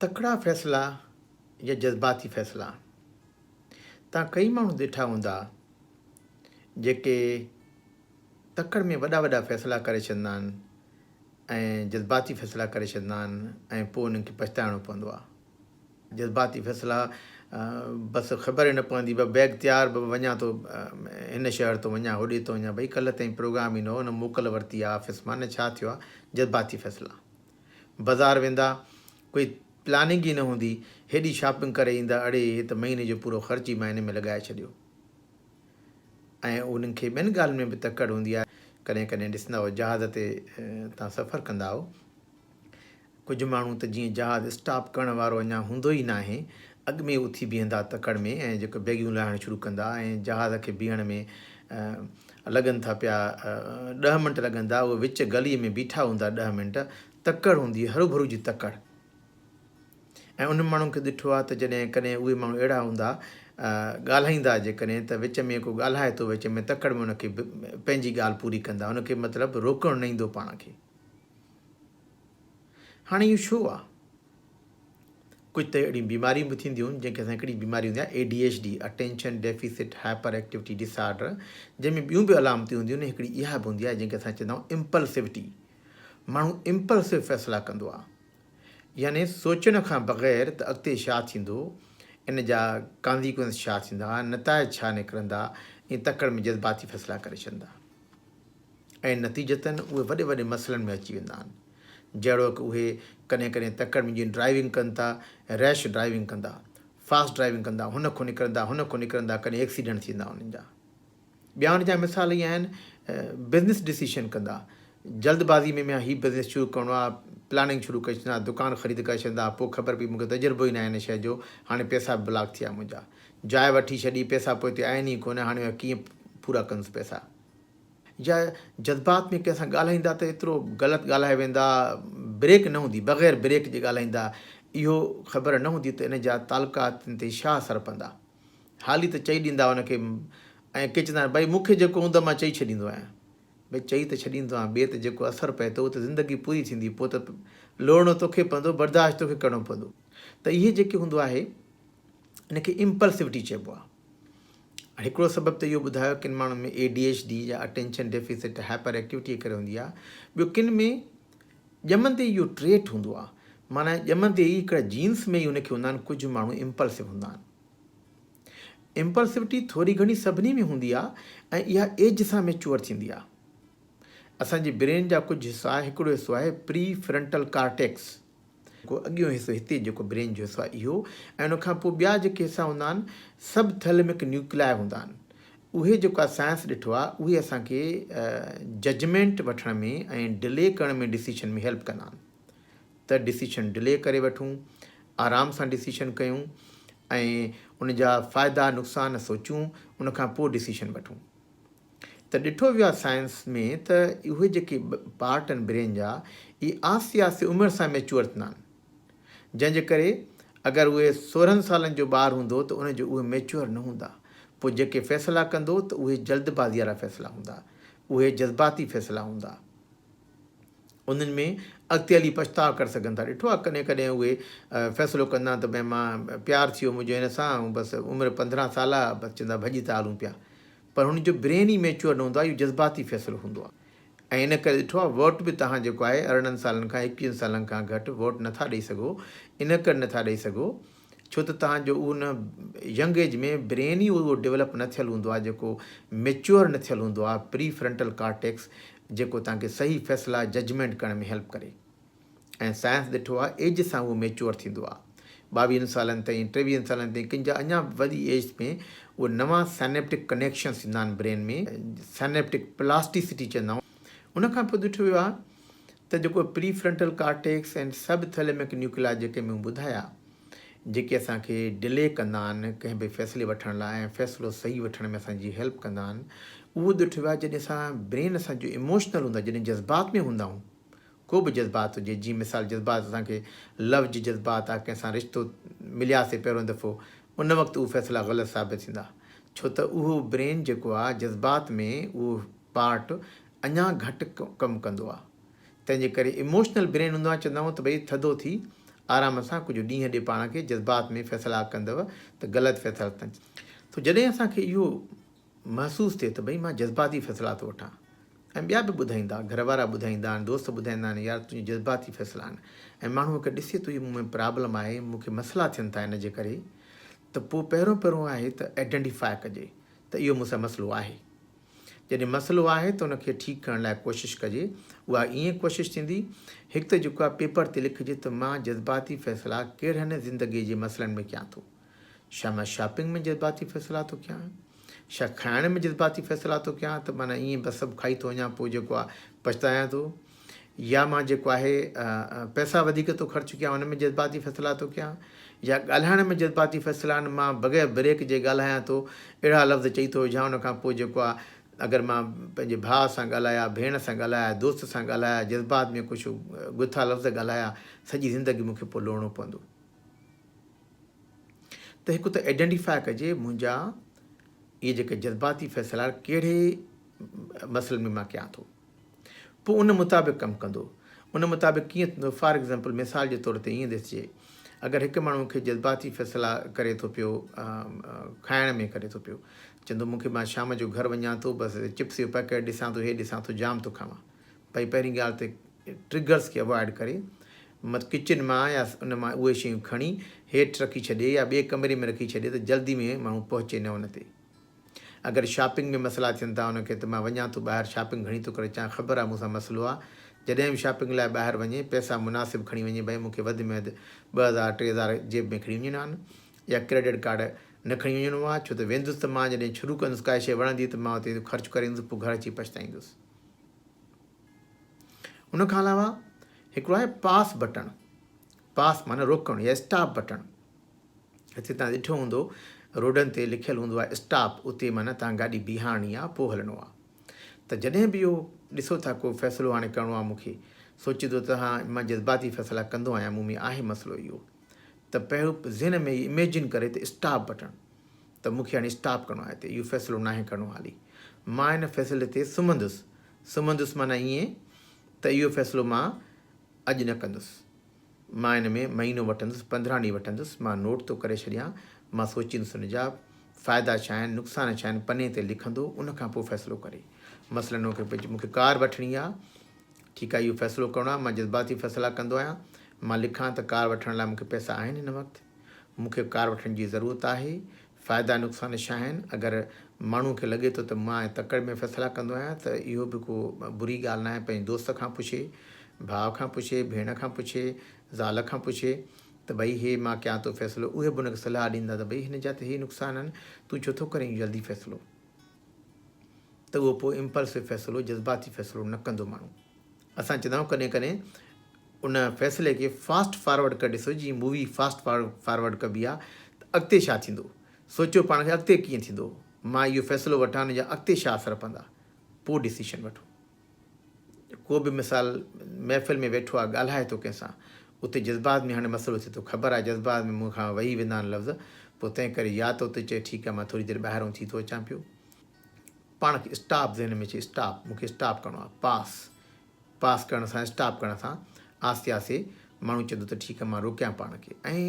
تڪڙا فيصلا يا جذباتي فيصلا. توهان ڪئي ماڻهو ڏٺا هوندا جيڪي تڪڙ ۾ وڏا وڏا فيصلا ڪري ڇڏندا آهن ۽ جذباتي فيصلا ڪري ڇڏندا آهن ۽ پوء انهن کي پڇتائڻو پوندو آهي. جذباتي فيصلا بس خبر ئي نه پوندي بس بيگ تيار بابا وڃان ٿو هن شهر ٿو وڃان هوڏي ٿو وڃان ڀئي ڪلهه تائين پروگرام ئي نه هو نه موڪل ورتي آهي آفيس مان نه ڇا ٿيو آهي جذباتي فيصلا. بازار ويندا ڪوئي پلاننگ ئي نه هوندي هيڏي شاپنگ ڪري ايندا اڙي هي ته مهيني جو پورو خرچ ئي مان هن ۾ لڳائي ڇڏيو ۽ انهن کي ٻين ڳالهين ۾ به تڪڙ هوندي آهي ڪڏهن ڪڏهن ڏسندا هو جهاز تي تان سفر ڪندا هو ڪجهه ماڻهو ته جيئن جهاز اسٽاپ ڪرڻ وارو اڃا هوندو ئي ناهي، اڳ ۾ ئي اٿي بيهندا تڪڙ ۾ ۽ جيڪو بيگيون لاهڻ شروع ڪندا ۽ جهاز کي بيهڻ ۾ لڳن ٿا پيا ڏهه منٽ لڳندا، اهي وچ گليء ۾ بيٺا هوندا ڏهه منٽ، تڪڙ هوندي هروڀرو جي تڪڙ. ۽ انهن ماڻهن کي ڏٺو آهي ته جڏهن ڪڏهن اهي ماڻهو اهڙا هوندا ڳالهائيندا جيڪڏهن ته وچ ۾ ڪو ڳالهائي ٿو وچ ۾ تڪڙ ۾ ان کي پنهنجي ڳالهه پوري ڪندا، ان کي مطلب روڪڻ نه ايندو پاڻ کي. هاڻي اهو ڇو آ؟ ڪجهه ته اهڙيون بيماريون به ٿينديون آهن جنهن کي اسان هڪڙي بيماري هوندي آهي A D H D attention deficit hyper activity disorder جنهن ۾ ٻيون به علامتون هونديون آهن هڪڙي اها به هوندي آهي جنهن کي اسان چوندا آهيون امپلسوٽي ماڻهو امپلسو فيصلا ڪندو آهي يعني سوچڻ کان بغير ته اڳتي ڇا ٿيندو ان جا ڪانزيڪوئنس ڇا ٿيندا نتائج ڇا نڪرندا ائين تڪڙ ۾ جذباتي فيصلا ڪري ڇڏندا ۽ نتيجتاً اهي وڏي وڏي مسئلن ۾ اچي ويندا آهن. جهڙوڪ اهي ڪڏهن ڪڏهن تڪڙ ۾ جيئن ڊرائيونگ ڪن ٿا، ريش ڊرائيونگ ڪندا، فاسٽ ڊرائيونگ ڪندا، هن کان نڪرندا، هن کان نڪرندا، ڪڏهن ايڪسيڊنٽ ٿيندا انهن جا. ٻيا ان جا مثال اهي آهن، بزنس ڊسيشن ڪندا، جلد بازي ۾ ميان هي بزنس شروع ڪرڻو آهي، پلاننگ شروع ڪري ڇڏيندا، دڪان خريد ڪري ڇڏيندا، پوء خبر پئي مون کي تجربو ئي ناهي هن شيء جو، هاڻي پئسا به بلاڪ ٿي ويا منهنجا. جاء وٺي ڇڏي، پئسا پوئتي آهن ئي ڪونه، هاڻي ڪيئن پورا ڪندس پئسا. يا جذبات ۾ ڪنهن سان ڳالهائيندا ته ايترو غلط ڳالهائي ويندا بريڪ نه هوندي بغير بريڪ جي ڳالهائيندا اهو خبر نه هوندي ته ان جا تعلقاتن تي ڇا اثر پوندا حالي ته چئي ڏيندا ان کي ۽ ڪي چوندا آهن ڀئي مون کي جيڪو هوندو مان چئي ڇڏيندو آهيان ڀئي چئي ته ڇڏيندو آهيان ٻئي ته جيڪو اثر پئي ٿو اهو ته زندگي پوري ٿيندي پوء ته لوڙڻو توکي پوندو برداشت توکي ڪرڻو پوندو ته اهي جيڪي هوندو آهي ان کي امپلسوٽي چئبو آهي هڪڙو سبب ته اهو ٻڌايو ڪن ماڻهن ۾ اي ڊي ايڇ ڊي يا اٽينشن ڊيفيسٽ هائپر ايڪٽيوٽي جي ڪري هوندي آهي. ٻيو ڪن ۾ ڄمندي ئي اهو ٽريٽ هوندو آهي معنيٰ ڄمندي ئي هڪڙا جينس ۾ ئي ان کي هوندا آهن ڪجهه ماڻهو امپلسو هوندا آهن. امپلسوٽي ٿوري گهڻي سڀني ۾ هوندي آهي ۽ اها ايج سان ميچوئر ٿيندي آهي. اسان جي برين جا ڪجهه حصا هڪڙو حصو آهي پري فرنٽل ڪارٽيڪس جيڪو اڳيون حصو هتي جيڪو برين جو حصو آهي اهو ۽ ان کان پوء ٻيا جيڪي حصا هوندا آهن سب ٿيلمڪ نيوڪلائي هوندا آهن اهي جيڪو آهي سائنس ڏٺو آهي اهي اسان کي ججمينٽ وٺڻ ۾ ۽ ڊلي ڪرڻ ۾ ڊسيشن ۾ هيلپ ڪندا آهن ته ڊسيشن ڊلي ڪري وٺون آرام سان ڊسيشن ڪيون ۽ ان جا فائدا نقصان سوچون ان کان پوء ڊسيشن وٺون ته ڏٺو ويو آهي سائنس ۾ ته اهي جيڪي پارٽ آهن برين جا اهي آهستي آهستي عمر سان ميچوئر ٿيندا آهن جنهن جي ڪري اگر اهي 16 سالن جو ٻار هوندو ته ان جو اهي ميچوئر نه هوندا پوء جيڪي فيصلا ڪندو ته اهي جلد بازي وارا فيصلا هوندا اهي جذباتي فيصلا هوندا انهن ۾ اڳتي هلي پڇتاء ڪري سگهن ٿا. ڏٺو آهي ڪڏهن ڪڏهن اهي فيصلو ڪندا آهن ته ڀئي مان پيار ٿي ويو منهنجو هن سان ۽ بس عمر 15 سال آهي بس چوندا ڀڄي ٿا هلون پيا پر هن جو برين ئي ميچوئر نه هوندو آهي اهو جذباتي فيصلو هوندو آهي ۽ ان ڪري ڏٺو آهي ووٽ به توهان جيڪو آهي 18 سالن کان 21 سالن کان گهٽ ووٽ نٿا ڏئي سگهو ان ڪري نٿا ڏئي سگهو ڇو ته توهان جو ان ينگ ايج ۾ برين ئي اهو ڊولپ نه ٿيل هوندو آهي جيڪو ميچوئر نه ٿيل هوندو آهي پري فرنٽل ڪارٽيڪس جيڪو توهان کي صحيح فيصلا ججمينٽ ڪرڻ ۾ هيلپ ڪري ۽ سائنس ڏٺو آهي ايج سان اهو ميچوئر ٿيندو آهي ٻاويهن سالن تائين ٽيويهن سالن تائين ڪن جا اڃا وڏي ايج ۾ اهي نوان سائنيپٽڪ ڪنيڪشنس ٿيندا آهن برين ۾ سائنيپٽڪ پلاسٽيسٽي چوندا آهيون ان کان پوء ڏٺو ويو آهي ته جيڪو prefrontal cortex ۽ subthalamic nuclei جيڪي مون ٻڌايا جيڪي اسان کي ڊلي ڪندا آهن ڪنهن به فيصلي وٺڻ لاء ۽ فيصلو صحيح وٺڻ ۾ اسان جي هيلپ ڪندا آهن اهو ڏٺو ويو آهي جڏهن اسان برين اسان جو اموشنل هوندو آهي جڏهن جذبات ۾ هوندا آهيون ڪو به جذبات هجي جيئن مثال جذبات اسان کي لو جي جذبات آهي ڪنهن سان رشتو ملياسي پهريون دفعو ان وقت اهو فيصلا غلط ثابت ٿيندا ڇو ته اهو برين جيڪو آهي جذبات ۾ اهو پارٽ اڃا گهٽ ڪم ڪندو آ تنهن جي ڪري اموشنل برين هوندو آ چوندا آهيون ته ڀئي ٿڌو ٿي آرام سان ڪجهه ڏينهن ڏي پاڻ کي جذبات ۾ فيصلا ڪندؤ ته غلط فيصلا ٿين. سو جڏهن اسان کي اهو محسوس ٿئي ته ڀئي مان جذباتي فيصلا ٿو وٺان ۽ ٻيا به ٻڌائيندا، گهر وارا ٻڌائيندا آهن، دوست ٻڌائيندا آهن يار تنهنجا جذباتي فيصلا آهن ۽ ماڻهو اگر ڏسي ٿو هي مون ۾ پرابلم آهي، مون کي مسئلا ٿين ٿا ان جي ڪري ته پوء پهريون پهريون آهي ته آئيڊنٽيفاء ڪجي ته اهو مون سان مسئلو آهي. جڏهن مسئلو آهي ته ان کي ٺيڪ ڪرڻ لاء ڪوشش ڪجي. اها ائين ڪوشش ٿيندي، هڪ ته جيڪو آهي پيپر تي لکجي ته مان جذباتي فيصلا ڪهڙن زندگي جي مسئلن ۾ ڪيان ٿو. ڇا مان شاپنگ ۾ جذباتي فيصلا ٿو ڪيان؟ ڇا کائڻ ۾ جذباتي فيصلا ٿو ڪيان ته معنيٰ ائين بس سڀ کائي ٿو وڃان پوء جيڪو آهي پڇتايان ٿو. يا مان جيڪو آهي پئسا وڌيڪ ٿو خرچ ڪيان ان ۾ جذباتي فيصلا ٿو ڪيان يا ڳالهائڻ ۾ جذباتي فيصلا آهن مان بغير بريڪ جي ڳالهايان ٿو اهڙا لفظ چئي ٿو وجهان ان کان پوء جيڪو آهي اگر مان پنهنجي ڀاء سان ڳالهايا ڀيڻ سان ڳالهايا دوست سان ڳالهايا جذبات ۾ ڪجهه گٿا لفظ ڳالهايا سڄي زندگي مون کي پوء لوڙڻو پوندو ته هڪ ته آئيڊنٽيفاء ڪجي منهنجا اهي جيڪي جذباتي فيصلا ڪهڙي مسئلن ۾ مان ڪيان ٿو پوء ان مطابق ڪم ڪندو. ان مطابق ڪيئن ٿيندو؟ فار ايگزامپل مثال جي طور تي ائين ڏسجي اگر هڪ ماڻهو کي جذباتي فيصلا ڪري ٿو پيو کائڻ ۾ ڪري ٿو پيو چوندو مون کي مان شام جو گهر وڃان ٿو بس چپس جو پيڪيٽ ڏسان ٿو هي ڏسان ٿو جام ٿو کاوان ڀئي پهرين ڳالهه ته ٽرگرس کي اوائڊ ڪري مت ڪچن مان يا ان مان اهي شيون کڻي هيٺ رکي ڇڏي يا ٻئي ڪمري ۾ رکي ڇڏي ته جلدي ۾ ماڻهو پهچي نه ان تي. اگر شاپنگ ۾ مسئلا ٿين ٿا ان کي ته مان وڃان ٿو ٻاهر شاپنگ گهڻي ٿو ڪري اچان خبر آ مون سان مسئلو آ جڏهن به شاپنگ لاء ٻاهر وڃي پئسا مناسب کڻي وڃي ڀئي مون کي وڌ ۾ وڌ 2000 3000 جيب ۾ کڻي وڃڻا آهن يا ڪريڊٽ ڪارڊ نه کڻي وڃڻو آ ڇو ته ويندس ته مان جڏهن شروع ڪندس ڪائي شيء وڻندي ته مان اتي خرچ ڪري ايندس پوء گهر اچي پڇتائيندس. ان کان علاوه هڪڙو آهي پاس بٽڻ پاس معنيٰ روڪڻ يا اسٽاپ بٽڻ. هتي توهان ڏٺو هوندو روڊن تي لکيل هوندو آهي اسٽاپ اتي معنيٰ توهان گاڏي بيهارڻي آهي پوء هلڻو آهي ته جڏهن به اهو ڏسو ٿا ڪو فيصلو هاڻي ڪرڻو آهي مون کي سوچي ٿو ته ها مان جذباتي فيصلا ڪندو آهيان مون ۾ آهي مسئلو اهو ته پهريون ذهن ۾ اميجن ڪري ته اسٽاپ بٽڻ ته مون کي هاڻي اسٽاپ ڪرڻو آهي هتي اهو فيصلو ناهي ڪرڻو حالي مان ان فيصلي تي سمهندس سمهندس معنيٰ ائين ته اهو فيصلو مان اڄ نه ڪندس مان ان ۾ مهينو وٺندس، 15 ڏينهن وٺندس، مان نوٽ ٿو ڪري ڇڏيان، مان سوچيندس ان جا فائدا ڇا آهن، نقصان ڇا آهن، پني تي لکندو، ان کان پوء فيصلو ڪري. مثلاً مون کي مون کي ڪار وٺڻي آ، ٺيڪ آ اهو فيصلو ڪرڻو آ، مان جذباتي فيصلا ڪندو آهيان، مان لکان ته ڪار وٺڻ لاء مون کي پئسا آهن هن وقت، مون کي ڪار وٺڻ جي ضرورت آهي، فائدا نقصان ڇا آهن، اگر ماڻهو کي لڳي ٿو ته مان تڪڙ ۾ فيصلا ڪندو آهيان ته اهو به ڪو بري ڳالهه ناهي پنهنجي دوست کان پڇي، ڀاء کان پڇي، ڀيڻ کان پڇي، زال کان پڇي ته ڀئي هي مان ڪيان ٿو فيصلو اهي به ان کي صلاح ڏيندا ته ڀئي هن جا ته هي نقصان آهن تون ڇو ٿو ڪرين اهو جلدي فيصلو ته اهو پوء امپلسو فيصلو جذباتي فيصلو نه ڪندو ماڻهو. اسان چوندا آهيون ڪڏهن ڪڏهن ان فيصلي کي فاسٽ فارورڊ ڪري ڏسو جيئن مووي فاسٽ فارورڊ ڪبي آهي ته اڳتي ڇا ٿيندو سوچيو پاڻ کي اڳتي ڪيئن ٿيندو مان اهو فيصلو وٺان ان جا اڳتي ڇا اثر پوندا پوء ڊسيشن وٺو ڪو به مثال محفل ۾ ويٺو آهي ڳالهائي ٿو ڪنهن سان اتي جذبات ۾ هاڻي مسئلو ٿئي ٿو خبر آهي جذبات ۾ مون کان وهي ويندا آهن لفظ پوء تنهن ڪري يا ته اتي چئي ٺيڪ آهي مان ٿوري دير ٻاهرون ٿي ٿو اچان پيو پاڻ کي اسٽاپ ذهن ۾ چئي اسٽاپ مون کي اسٽاپ ڪرڻو آهي پاس پاس ڪرڻ سان اسٽاپ ڪرڻ سان آهستي آهستي ماڻهو چوندو ته ٺيڪ آهي مان روڪيان پاڻ کي ۽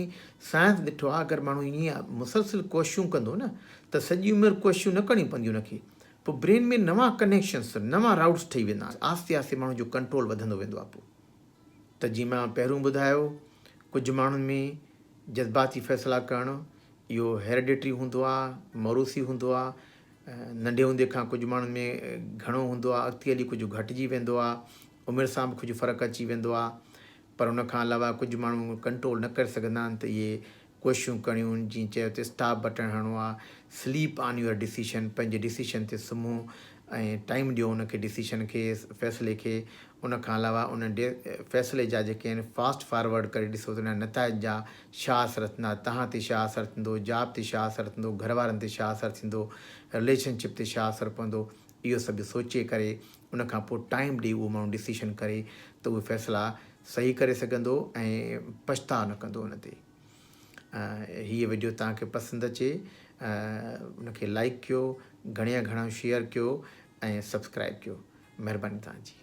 سائنس ڏٺو آهي اگر ماڻهو ائين مسلسل ڪوششون ڪندو نه ته سڄي عمر ڪوششون نه ڪرڻيون پونديون ان کي پوء برين ۾ نوان ڪنيڪشنس نوان راؤٽس ٺهي ويندا آهن آهستي آهستي ماڻهو جو ڪنٽرول وڌندو ويندو آهي پوء ته جيئن مان پهريون ٻڌايو ڪجهه ماڻهن ۾ جذباتي فيصلا ڪرڻ اهو هيريڊيٽري هوندو آهي موروثي هوندو آهي ننڍي هوندي کان ڪجهه ماڻهن ۾ گهڻو هوندو آهي، اڳتي هلي ڪجهه گهٽجي ويندو آهي، عمر سان به ڪجهه فرق اچي ويندو آهي، پر ان کان علاوه ڪجهه ماڻهو ڪنٽرول نه ڪري سگهندا آهن ته اهي ڪوششون ڪرڻيون آهن، جيئن چيو ته اسٽاپ بٽڻ هڻڻو آهي، سليپ آن your decision, پنهنجي ڊسيشن تي سمهو ۽ ٽائيم ڏيو ان کي ڊسيشن کي، فيصلي کي، ان کان علاوه ان فيصلي جا جيڪي آهن فاسٽ فارورڊ ڪري ڏسو ته ان جا نتائج جا ڇا اثر ٿيندا، توهان تي ڇا اثر ٿيندو، جاب تي ڇا اثر ٿيندو، گهر وارن تي ڇا اثر ٿيندو، رليشن شپ تي ڇا اثر پوندو، اهو سڀ سوچي ڪري ان کان پوء ٽائيم ڏئي اهو ماڻهو ڊسيشن ڪري ته اهي فيصلا صحيح ڪري سگهندو ۽ پڇتاء نه ڪندو ان تي. هيء وڊيو توهان کي پسند اچي ان کي لائيڪ ڪيو، گهڻي کان گهڻو شيئر ڪيو ۽ سبسڪرائيب ڪيو. مهرباني توهان جي.